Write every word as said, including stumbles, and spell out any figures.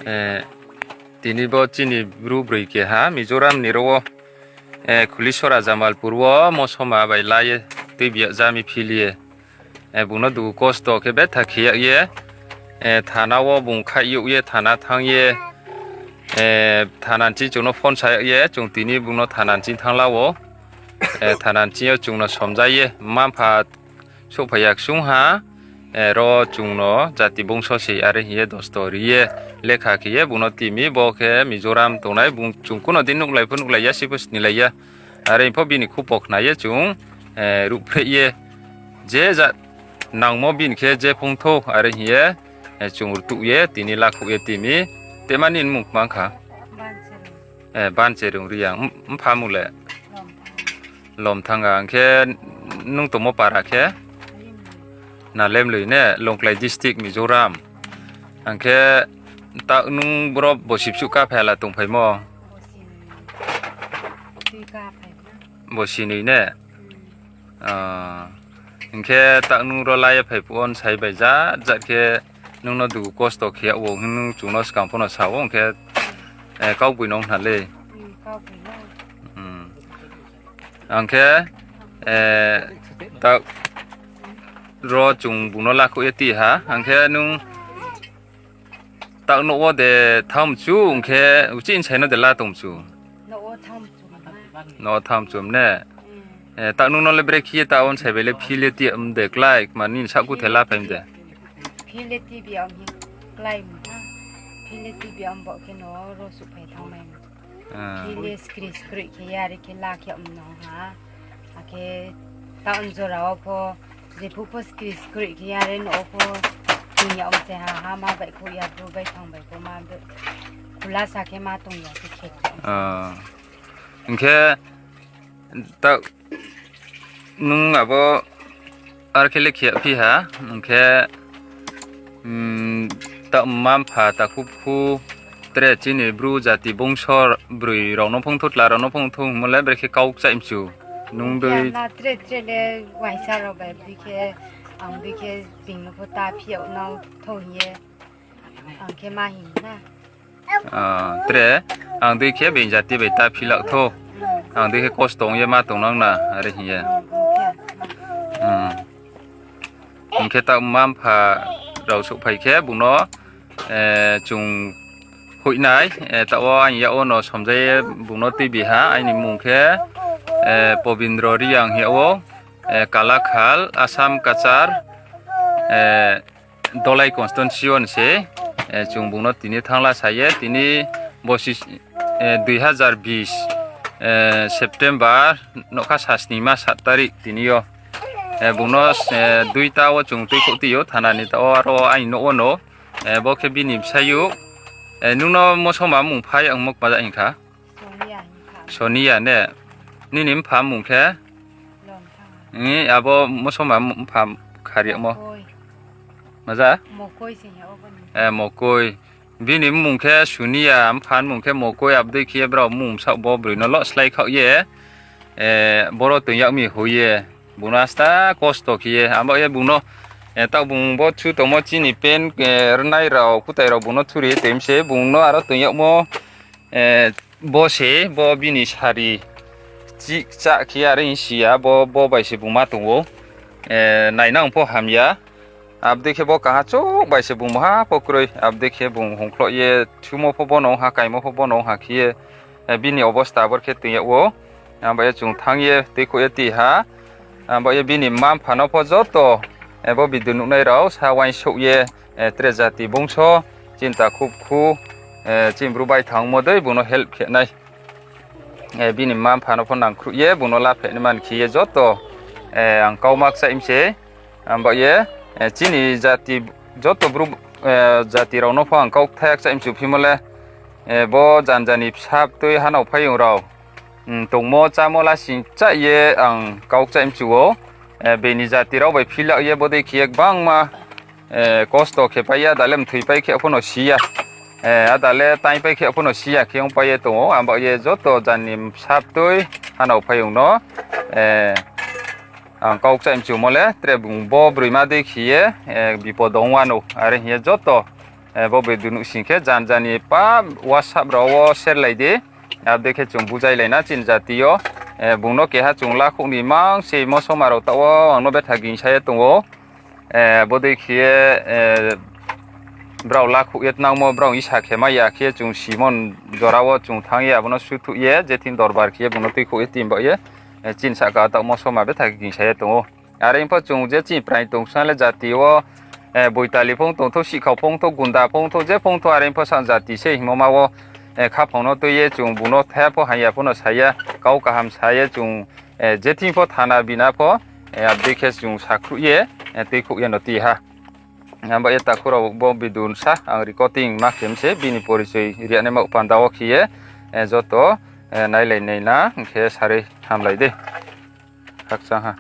Eh, tini bo chini bru broi keha Mizoram ni ro wo, eh, Khulisora Jamalpur wo mosoma bai la ye tuibi yag jami phil ye. Eh, bung no dugu kosto khe betha khe yag ye, eh, thana wo bung khaih youh ye, thana thanng ye, eh, thana ni ching chung no phone sa yag ye, chung tini bung no thana ni ching thanng la ou. Eh, thana ni ching yo chung no somja ye, mma-mpha souhphai ya ksung ha, eh, ro chung no jati bungso se are hing ye dosto ri ye, lekha khe ye bung no timi, bo khe Mizoram tongnai, bung chung kuno din nuhlai pho nuhlai ya, si pho snilai ya. Are pho bini khupo khna ye chung, eh, ruhphreh ye, je ja nangmo bini khe je phung thou, are hing ye, eh, chung rtuh ye, tini lakhouh ye timi, tma nini mmung kma kha? Eh, Bancherung Reang, m-, mpha mmung le? Lomthanga, hing khe nung tongmo para khe? Nalemloi ne, Longklai district, Mizoram. Hing khe taoh nung bro bosi bsuh kaphai la tongphaimo? Bosi noi ne? Ah, hing khe taoh nung ro la ye phai phuh wo nsai bai jat jat khe nung no dugu kosto khe yag ou hing nung chung no skang pho no sa ou, hing khe, eh, kaugboi no hna le. Hing khe, eh, taoh ro chung bung no lakhouh ye ti ha, hing khe nung taoh nouh wo de thanng mchu, hing khe uchih nsai no de la tong mchu? Nouh wo thanng mchum ne? Eh, taoh nung no le brekhe ye taoh wo nsai bai le phil ye ti mde klái, kma nini saohkuthe la phai mde? Phil ye ti bi ang hing klái mha. Phil ye ti bi ang bo khe no ro suhphai thanngmai. Phil ye skri skroih khe ye are khe la khe mnang ha. Akhe taoh njora wo pho, jephuh pho skri skroih khe ye are nouh wo pho, hing yag mse ha, ha ma baihkhouh ya bru baithang bai pho ma be, khulasa khe ma tong ya khe khe. Hing khe, taoh nung abo are khe le khe yagphi ha, hing khe, taoh mma-mpha takhu khu tre chini bru jati bungso broi rao no phung thou, tla rao no phung thou hingmo le brekhe kau kchaih mchu nung dei? Tre tre le uaingsa rao bai bikhe, ang bikhe being no pho ta phi yag nang thou hing ye, ang khe ma hing na. Tre, ang dei khe being jati bai ta phi lak thou. Ang dei khe kosto ong ye ma tong nang na, are hing ye. Hing khe taoh mma-mpha rao souhphai khe bung no, chung hoih nai, taoh wo aini yak wo no somja ye bung no tuibi ha, aini mmung khe, Pobindro Reang hing yag ou, Kalakhal, Assam Cachar, Dolai constituency wo ni se, chung bung no tini thanng la sa ye, tini bosi, dui hazar bis, September, nougkha sa snima sat tarik tini yo. Bung no, duita wo chung tuikhouh ti ou, thana ni taoh wo aro aini nouh wo no, bo khe bini bsayouh. Nung no mosoma mmung pha yag hingmo kma ja hing kha? Sonia ne? Nini mpha mmung khe? Abo mosoma mpha khari yagmo? Maja? Mokoi. Bini mmung khe Sonia, mpha ni mmung khe Mokoi, abo dei khe ye brao mmung bsaoh bo broi no lo slái khaoh ye, boro toing yag mi hoi ye, bung no asta kosto khe ye, abo ye bung no, taoh bung bo thu tongmo chini pen, rnai rao, kutai rao bung no thuri ye toing mi se, bung no aro toing yagmo, bo se, bo bini sari chih kchah khe are hing si ya, bo, bo bai se bung ma tong ou. Nainang pho ham ya. Abo dei khe bo kaha chouh bai se bung maha pho kroi. Abo dei khe bung hongkhloh ye thumo pho bo no ong ha, kaimo pho bo no ong ha khe ye, bini obosta abor khe toing yag ou. Abo ye chung thanng ye tuikhouh ye ti ha. Abo ye bini mma-mpha no pho joto, bo video nuhnai rao sa uaingsouh ye, tre jati bungso, chini takhu khu, chini bru baithangmo dei bung no help khe nai. Bini mma-mpha no pho nangkhruh ye bung no lapheh nai man khe ye joto, ang kau ma kchaih mi se. Abo ye, chini jati, joto bru, jati rao no pho ang kau ktha kchaih mchu phimo le, bo janja ni bsa btui hanao phaiyong rao, tongmo chámo lasing chaih ye ang kau kchaih mchu ou. Bini jati rao bai phil yag ye bodei khe ye gbangma kosto khe pai ye, ada le mthoipai khe pho no si ya. Ada le taingpai khe pho no si ya khe ongpai ye tong ou. Abo ye joto jani bsa btui hanao phaiyong no ang kau kchaih mchumo le, tre bung bo broima dei khe ye bipod ong wanou, are hing ye joto Bo video nuhsing khe jan jani pa WhatsApp rao wo share lai di. Abo dei khe chung bujailai na chini jati yo. Bung no keha chung lakhouh ni mang se mosoma rao taoh wo ang no betha gingsa ye tong ou. Bodei khe ye brao lakhouh ye tnangmo brao isa khe mai ya khe chung simon jora wo chung thanng ye abo no suthuh ye je thing dorbar khe ye bung no tuikhouh ye tin baoh ye chini sahka taoh mosoma betha khe gingsa ye tong ou. Are pho chung je chini prai tong sna le jati wo boitali phung tongthou, sihkhau phung thou, gunda phung thou, je phung thou are pho sa jati se hingmo ma wo khaphang no tui ye chung bung no thaiha pho hangya pho no sa ya, kau kaham sa ye chung je thing pho thana bina pho abo dei khe chung sakhruh ye tuikhouh ye no ti ha. Abo ye takhu rao bo video sa ang recording ma khe mi se bini porichoi ri ya naima panda wo khe ye joto nailai nai na hing khe sarui hamlai di. Khakchang ha.